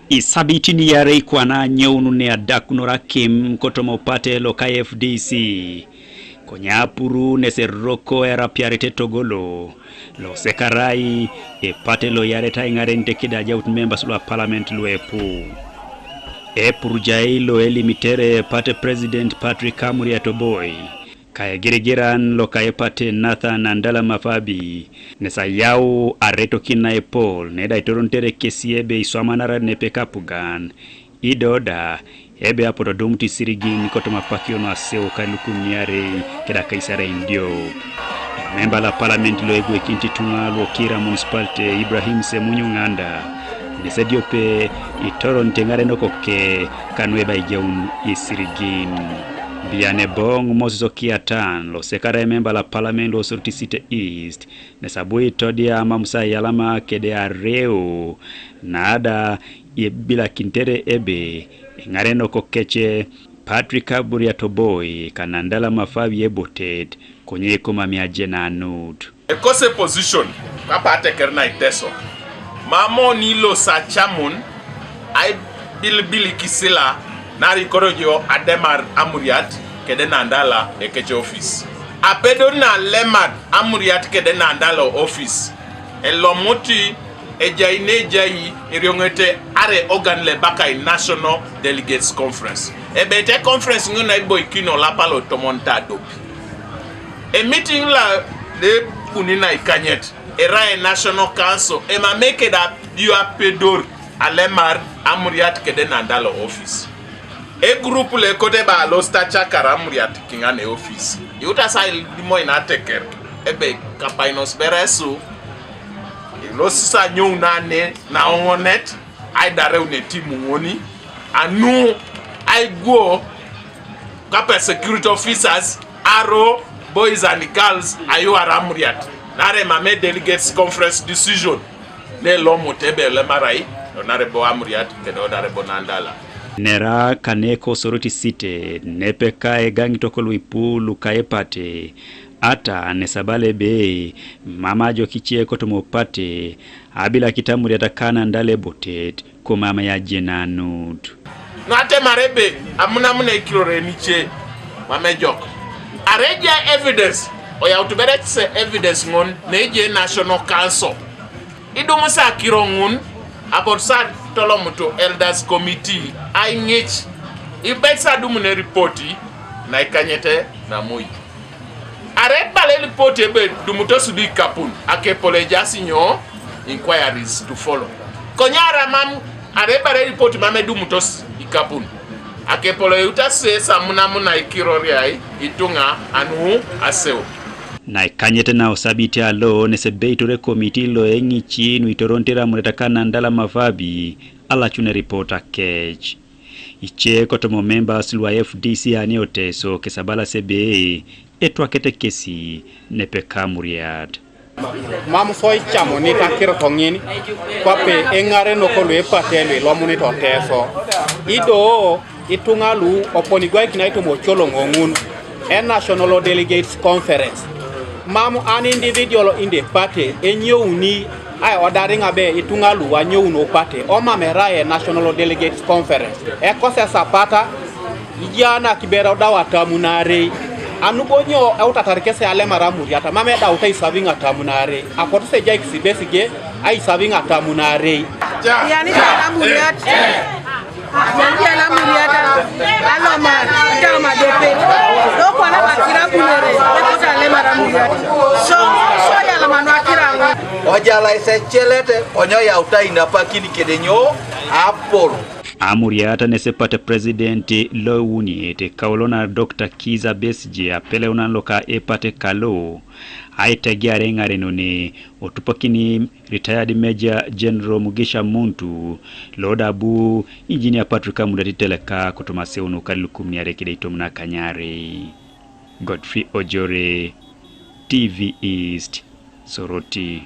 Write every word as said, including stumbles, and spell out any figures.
Isabitin iarei kwana anyoun ne adakunor akim kotoma opate loka F D C. Konye apuru nes eroko erapiarit etogolo, losekarai epate loyarete aiŋarenite kede ajaut members lua parliament luepu. Epurujai loelimitere epate President Patrick Amuriat Oboi, ka egirigiran loka epate Nathan Nandala Mafabi, nes ayau aretokin naepol neda itoronitere kesi ebe iswamanarar nepe kapugan, ido da ebe apotu odumut isirigin kotoma apakio nu aseo ka ilukumin iarei keda akaisarei idiop. Ememba lo parliament lo egwekinit ituŋa lo Kira Municipality, Ibrahim Semunyu Ŋanda, nes ediope itoronit eŋarenok ke kanu ebe aijaun isirigin. Biane Boŋ Moses Okiatan, losekarai ememba lo parliament lo Soroti City East, nes abu itodia amamus aiyalama kede areu nada ebilakinitere ebe eŋarenok kec Patrick Amuriat Oboi ka Nandala Mafabi ebotet, konye ekomamei ajenanut. Ekose position, kwape ateker na Iteso. Mam oni ilosi acamun aibilibil ikisila naarai korojo ademar Amuriat kede Nandala ekec office. Apedor na alemar Amuriat kede Nandala office, elomut ejai nejai erioŋete are organ lo ebakai National Delegates Conference. Ebeit conference ŋun na iboikino olapa lo tomon tadop. Emiting la lebuni na ikanyet erai National Council, emamei keda dio apedor alemar Amuriat kede Nandala office. Egroup lo ekote ebe alosit acakar Amuriat kiŋa ne office, iutasi ailimoin ateker ebe kapainos beresu, ilosis anyoun ane naoŋonet, aidareun etimu ŋoni, anu aiguo kape security officers, aro boys and girls ayuar Amuriat, naarai emamei delegates conference decision ne elomut ebe elemarai Honorable Amuriat kede Honorable Nandala. Nera kane ko Soroti City, nepe ka egaŋitok luipu luka epate, ata nes abala ebe mam ajok ice kotoma opate abilakit Amuriat ka Nandala ebotet, komamei ajenanut. Nu atemar ebe amunamuna ekiror enice, mam ejok. Arai ejai evidence, oyaut bere ece evidence ŋon neejai National Council, idumusi akiro ŋun, apotu sa tolomutu Elders Committee aiŋic, ibeit sa adumun eripoti na ikanyete namoi. Arai ebala eripoti ebe edumutos do ikapun, akepol ejaas inyo? Inquiries to follow. Konye arai mam, arai ebala eripoti mam edumutos ikapun, akepol eutasi esamunamuna ikiroriai ituŋa anu aseo. Na ikanyet na osabiti alo nes ebeitor ekomiti lo eŋici nu itoroniter Amuriat ka Nandala Mafabi alacun eripot akec. Ice kotoma members lua F D C ane Oteso kes abalas ebe etwakete kesi nepe ka Amuriat. Mam so icamunit akirot ŋin, kwape eŋarenok lu epate lu ilomunit Oteso. Ido ituŋa lu oponi igwaikinai toma ocoloŋo ŋun, e National Delegates Conference. Mam an individual in the party enyouni aiodariŋ abe ituŋa lu anyoun opate, omam erai e National Delegates Conference. Ekos esapata, ijaa na kiber odau atamun arei. Anu bo nyo eutatar kesi alemar Amuriat, mam edaut aisaviŋ atamun arei. Apotu sa ejaikis ibesige aisaviŋ atamun arei. Iyanit alemar Amuriat. Iyanit alemar Amuriat. Alomar, atamun adiope. Do kwana bakira bunere, ekot alemar Amuriat. So, so yalama nu akiro ŋun. Ojalais ecelete, konye oyautai napakin kede nyo? Apol. Amuriat nes epate president lo euniet, ekaulo na Doctor Kizza Besigye apeleunan loka epate kalo, aitegear eŋarenone, otupokini retired Major General Mugisha Muntu, lo da abu Engineer Patrick Amuriat iteleka kotoma aseo nu ka ilukumin iarei kede itomon akanyarei. Godfrey Ojore, T V East, Soroti.